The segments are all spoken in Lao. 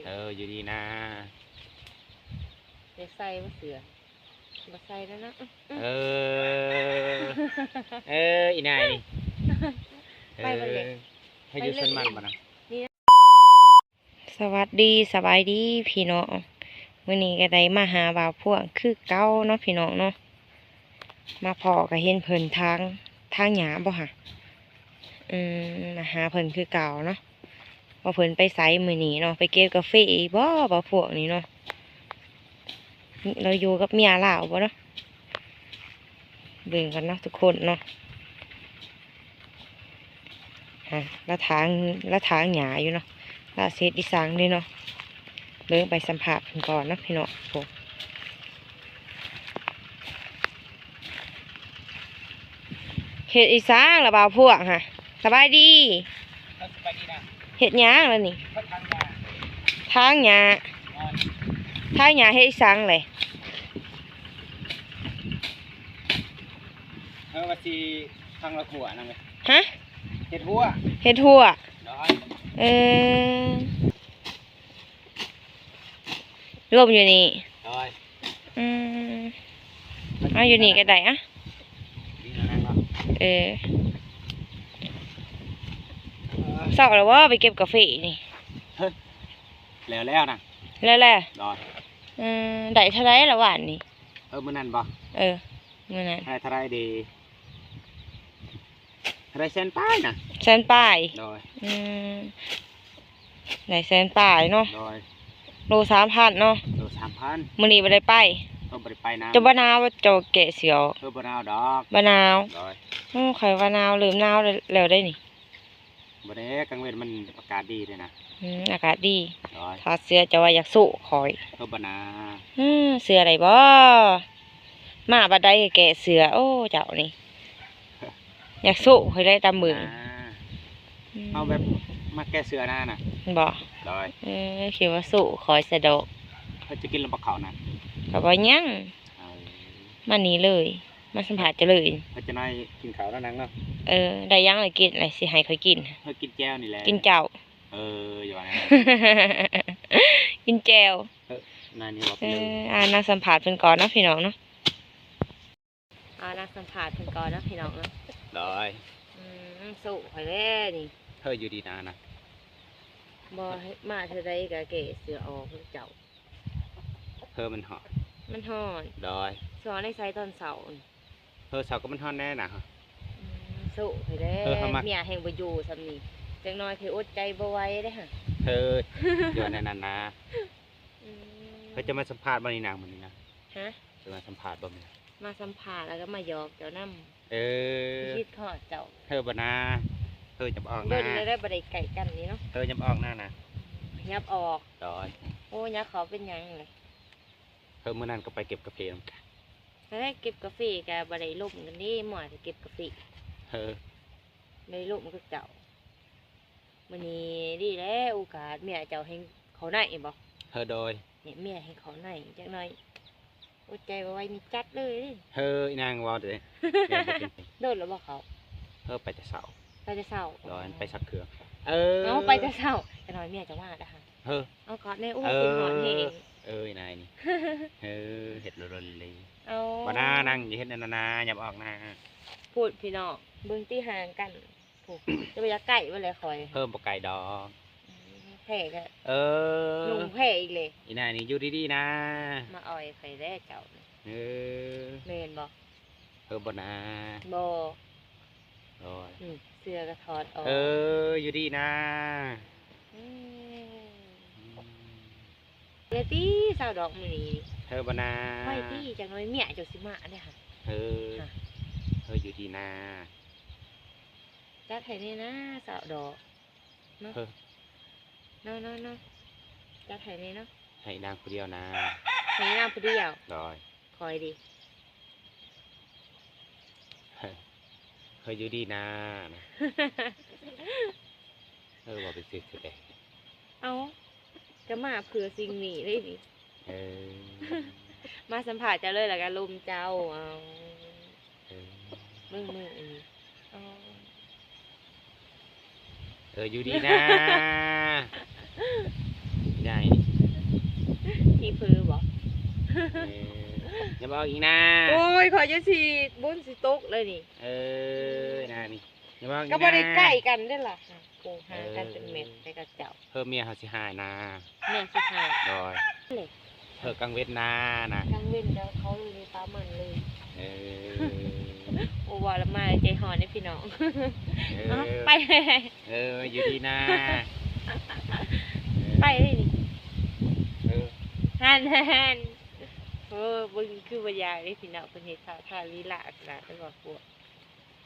ເອີ ຢູ່ດີນາ. ໄດ້ໃສ່ບໍ່ເສື້ອ? ບໍ່ໃສ່ແລ້ວເນາະ. ເອີ ເອີ ອີ່ນາຍນີ້ ໄປບໍ່ເລີຍ. ເອີ ໃຫ້ຢູ່ສວນມັນບໍ່ນະ? ສະຫວັດດີ ສະບາຍດີພີ່ນ້ອງ. ມື້ນີ້ກໍໄດ້ມາຫາບ່າວພວງຄືເກົ່າເນາະພີ່ນ້ອງເນາະ. ມາພໍ້ກໍເຫັນເພິ່ນຖາງ ຖາງຫຍ້າບໍ່ຫະ? ອືມ ມາຫາເພິ່ນຄືເກົ່າເນາະ. ວ່າເພິ່ນໄປໃສມື້ນີ້ເນາະ, ໄປເກັບກາເຟອີກບໍ່ ບ່າວພວງນີ້ເນາະ? ລາວຢູ່ກັບເມຍລາວບໍ່ເນາະ? ເບິ່ງກັນເນາະທຸກຄົນເນາະ. ອ່າ ລາວຖາງ ລາວຖາງຫຍ້າຢູ່ເນາະ. ລາວຊິເຮັດອີ່ສັງເດເນາະ? ເບິ່ງໄປສຳພາດເພິ່ນກ່ອນເນາະພີ່ນ້ອງ. ໂອ້ ເຮັດອີ່ສັງລະບ່າວພວງຫະ? ສະບາຍດີ. ເອີ ສະບາຍດີນະ. ເຮັດຫຍັງລະນີ້? ມາຖາງຫຍ້າ. ຖາງຫຍ້າ. ຖາງຫຍ້າເຮັດອີ່ສັງແຫຼະ? ເອີ ວ່າຊິຖາງລະຂົວນະ. ຮະ? ເຮັດຮົ້ວ. ເຮັດຮົ້ວ. ໂດຍ. ເອີ ລົມຢູ່ນີ້. ໂດຍ. ອືມ ເອົາຢູ່ນີ້ກໍໄດ້ອະ. ເອີ ເຊົ້າແລ້ວບໍ່ ໄປເກັບກາເຟນີ້? ແລ້ວແລ້ວນະ. ແລ້ວແລ້ວ. ໂດຍ. ເອີ ໄດ້ເທົ່າໃດລະວານນີ້? ເອີ ມື້ນັ້ນບໍ່? ເອີ ມື້ນັ້ນ. ໄດ້ເທົ່າໃດເດ? ໄດ້ແສນປາຍນະ. ແສນປາຍ. ໂດຍ. ອືມ ໄດ້ແສນປາຍເນາະ. ໂດຍ. ໂລສາມພັນເນາະ. ໂລສາມພັນ. ມື້ນີ້ບໍ່ໄດ້ໄປ? ເອີ ບໍ່ໄດ້ໄປນະ. ເຈົ້າບໍ່ໜາວ ເຈົ້າແກະເສື້ອອອກ? ເອີ ບໍ່ໜາວດອກ. ບໍ່ໜາວ. ໂດຍ. ໂອ້ ຂ້ອຍວ່າໜາວ ເລີ່ມໜາວແລ້ວ ແລ້ວໄດ໋ນີ້. ບໍ່ໄດ້ ກາງເວັນມັນອາກາດດີເດ້ນະ. ອືມ ອາກາດດີ. ໂດຍ. ຖອດເສື້ອ ເຈົ້າວ່າຢາກໂຊຂ້ອຍ. ເອີ ບໍ່ນາ. ອືມ ເຊື່ອໄດ້ບໍ່? ມາບັດໃດກໍແກະເສື້ອ. ໂອ້ ເຈົ້ານີ້ ຢາກໂຊຂ້ອຍໄດ້ຕາມເບິ່ງ. ອືມ ເຮົາແບບມັກແກະເສື້ອນານະ. ບໍ່? ໂດຍ. ເອີ ຄິດວ່າໂຊຂ້ອຍຊະດອກ. ເພິ່ນຈະກິນແລ້ວບໍ່ເຂົ້ານະ? ກໍບໍ່ຍັງ. ເອົາ ມານີ້ເລີຍ ມາສຳພາດເຈົ້າເລີຍ. ເພິ່ນຈະໜ້ອຍກິນເຂົ້າແລ້ວນາງເນາະ. ເອີ ໄດ້ຫຍັງລະກິນລະ ຊິໃຫ້ຂ້ອຍກິນ? ເຮົາກິນແຈ່ວນີ້ແຫຼະ. ກິນເຈົ້າ. ເອີ ຢ່າວ່າແນວນັ້ນ. ກິນແຈ່ວ. ເອີ ນາຍນີ້ເວົ້າໄປເລີຍ. ເອີ ອ່າ ນາງສຳພາດເພິ່ນກ່ອນເນາະພີ່ນ້ອງເນາະ. ອ່າ ນາງສຳພາດເພິ່ນກ່ອນເນາະພີ່ນ້ອງເນາະ. ໂດຍ. ອືມ ໂຊຂ້ອຍແລ້ວນີ້. ເຮີ້ ຢູ່ດີນານະ. ບໍ່ ມາເທື່ອໃດກໍແກະເສື້ອອອກເຈົ້າ. ເຮີ້ ມັນຮ້ອນ. ມັນຮ້ອນ. ໂດຍ. ຊິເອົາໃນໃສຕອນເຊົ້ານີ້? ເຮີ້ ເຊົ້າກໍມັນຮ້ອນແດ່ນະ. ອືມ ໂຊຂ້ອຍແລ້ວ. ເຮີ້ ເຮົາມັກ ເມຍແຮ່ງບໍ່ຢູ່ຊ່ຳນີ້ ຈັກໜ້ອຍຂ້ອຍອົດໃຈບໍ່ໄຫວເດ້ຫະ. ເຮີ້ ຢ່າວ່າແນວນັ້ນນາ. ອືມ ເຮີ້ ຈະມາສຳພາດບໍ່ນີ້ນາງ ມື້ນີ້ນະ? ຮະ? ຈະມາສຳພາດບໍ່ມື້ນີ້? ມາສຳພາດແລ້ວກໍມາຢອກເຈົ້ານຳ. ເອີ ຄິດຮອດເຈົ້າ. ເຮີ້ ບໍ່ນາ. ເຮີ້ ຢ່າອອກນາ. ດົນແລ້ວໄດ້ບໍ່ໄດ້ໃກ້ກັນນີ້ເນາະ. ເຮີ້ ຢ່າອອກນານະ. ຫຍັບອອກ. ໂດຍ. ໂອ້ ຫຍັບເຂົ້າເປັນຫຍັງເລີຍ? ເຮີ້ ມື້ນັ້ນກໍໄປເກັບກາເຟນຳກັນ. ໄດ້ເກັບກາເຟກໍບໍ່ໄດ້ລົມກັນເດ້ ມົວແຕ່ເກັບກາເຟ. ເຮີ້ ໄດ້ລົມກັບເຈົ້າ. ມື້ນີ້ດີແລ້ວໂອກາດ ເມຍເຈົ້າແຮ່ງເຂົ້າໃນບໍ່? ເຮີ້ ໂດຍ. ນີ້ເມຍແຮ່ງເຂົ້າໃນຈັກໜ້ອຍ ອົດໃຈບໍ່ໄຫວນີ້ຈັດເລີຍ. ເຮີ້ ອີນາງເວົ້າເດ້. ໂດນແລ້ວບໍ່ເຂົ້າ? ເຮີ້ ໄປແຕ່ເຊົ້າ. ໄປແຕ່ເຊົ້າ. ໂດຍ. ໄປຊັກເຄື່ອງ. ເອີ ເອົາ ໄປແຕ່ເຊົ້າ ຈັກໜ້ອຍເມຍເຈົ້າມາດາຫາ. ເຮີ້ ເອົາກອດແດ່. ໂອ້ ເອີ ຄິດຮອດແຮງ. ເອີ ອີນາຍນີ້. ເຮີ້ ເຮັດລົນເລີຍ. ເອົາ ບໍ່ນາ ນາງຢ່າເຮັດແນວນັ້ນນາ ຢ່າມາອອກນາ. ພຸ້ນພີ່ນ້ອງ ເບິ່ງຕິຫ່າງກັນ. ໂອ້ ຈະບໍ່ຢາກໃກ້ບໍ່ແລະຂ້ອຍ. ເຮີ້ ບໍ່ໃກ້ດອກ. ອືມ ແທ້ກໍ ເອີ ນຸ່ງແພ້ອີກເລີຍ. ອີນາຍນີ້ຢູ່ດີໆນາ. ມາອ່ອຍຂ້ອຍແລ້ວເຈົ້າ. ເອີ ແມ່ນບໍ່? ເຮີ້ ບໍ່ນາ. ບໍ່. ໂອ້ຍ ອືມ ເສື້ອກໍຖອດອອກ. ເອີ ຢູ່ດີນາ. ອືມ ອືມ ແລ້ວຕິ ຊາວດອກມື້ນີ້. ເຮີ້ ບໍ່ນາ. ໄວ້ຕິ ຈັກໜ້ອຍເມຍເຈົ້າຊິມາເດ້ຫະ. ເຮີ້ ເຮີ້ ຢູ່ດີນາ. ຈັດໃຫ້ແດ່ນາ ຊາວດອກ. ເນາະ ເອີ ເນາະ ເນາະ ເນາະ ຈັດໃຫ້ແດ່ເນາະ. ໃຫ້ນາງຜູ້ດຽວນາ. ໃຫ້ນາງຜູ້ດຽວ. ໂດຍ. ຂ້ອຍເດ? ເຮີ້ ຢູ່ດີນາ. ເອີ ເວົ້າໄປຊື່ໆແດ່. ເອົ້າ ກໍມາເພື່ອສິ່ງນີ້ເດ້ນີ້. ເອີ ມາສຳພາດເຈົ້າເລີຍ ແລ້ວກໍລົມເຈົ້າ. ເອົ້າ ເອີ ເບິ່ງມືນີ້. ອໍ ເອີ ຢູ່ດີນາ. ຍາຍ ເອີ ຢ່າເວົ້າອີກນາ. ໂອ້ຍ ຂ້ອຍຈະຊິບຸນຊິຕົກເລີຍນີ້. ເອີ ນານີ້ ຢ່າເວົ້າອີກນາ. ກໍບໍ່ໄດ້ໃກ້ກັນເດ້ລະ. ໂອ້ ຫ່າງກັນເປັນແມັດແຕ່ກັບເຈົ້າ. ເຮີ້ ເມຍເຮົາຊິຫາຍນາ. ເມຍຊິຫາຍ. ໂດຍ. ເຮີ້ ກາງເວັນນານະ. ກາງເວັນເຈົ້າເຂົາເລີຍປາມັນເລີຍ. ເອີ ໂອ້ ເວົ້າລະມາໃຈຮ້ອນເດ້ພີ່ນ້ອງ. ເອີ ເອົາ ໄປ. ເອີ ຢູ່ດີນາ. ເອີ ໄປເລີຍນີ້. ເອີ ຫັ້ນໆ. ໂອ້ ເບິ່ງຄືບໍ່ຢາກເດ້ພີ່ນ້ອງ ເພິ່ນເຮັດທ່າທາງລີລາຂະໜາດນັ້ນວ່າພວກ.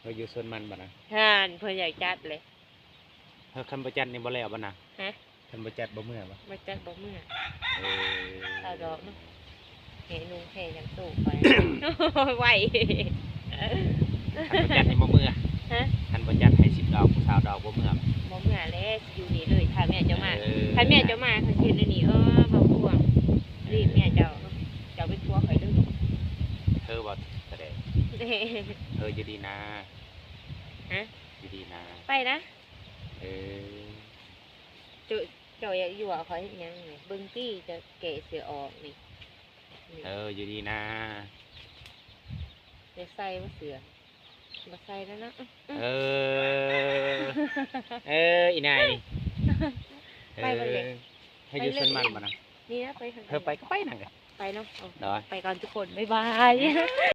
ເຮົາຢູ່ສວນມັນບໍ່ນະ? ຫັ້ນ ເພິ່ນຢາກຈັດເລີຍ. ເຮົາ ຄັນບໍ່ຈັດນີ້ບໍ່ແລ້ວບໍ່ນະ? ຮະ? ຄັນບໍ່ຈັດບໍ່ເມືອບໍ່? ບໍ່ຈັດບໍ່ເມືອ. ເອີ ຊາວດອກເນາະ ແຫ່ນຸ່ງແຫ່ຫຍັງໂຕໄປ. ໄວ. ຄັນບໍ່ຈັດນີ້ບໍ່ເມືອ. ຮະ? ຄັນບໍ່ຈັດໃຫ້ສິບດອກ ຊາວດອກບໍ່ເມືອ. ບໍ່ເມືອແຫຼະ ຊິຢູ່ນີ້ເລີຍ ຖ້າແມ່ເຈົ້າມາ. ເອີ ຖ້າແມ່ເຈົ້າມາ ຂ້ອຍຊິເຮັດແນວນີ້. ເອີ ບໍ່ພວງ ນີ້ເມຍເຈົ້າ ເຈົ້າເປັນຜົວຂ້ອຍເດີ. ເອີ ບໍ່ສະແດງ. ເອີ ຢູ່ດີນາ. ຮະ? ຢູ່ດີນາ. ໄປນະ. ເອີ ເຈົ້າ ເຈົ້າຢາກຍົວະຂ້ອຍເຮັດຫຍັງນີ້? ເບິ່ງຕິ ຈະແກະເສື້ອອອກນີ້. ເອີ ຢູ່ດີນາ. ໄດ້ໃສ່ບໍ່ເສື້ອ? ບໍ່ໃສ່ແລ້ວເນາະ. ເອີ ເອີ ອີນາຍນີ້. ໄປບໍ່ເລີຍ. ເອີ ໃຫ້ຢູ່ສວນມັນບໍ່ນະ? ນີ້ນະ ໄປ. ເອີ ໄປກໍໄປນະ. ໄປເນາະ. ໂດຍ. ໄປກ່ອນທຸກຄົນ ບາຍບາຍ.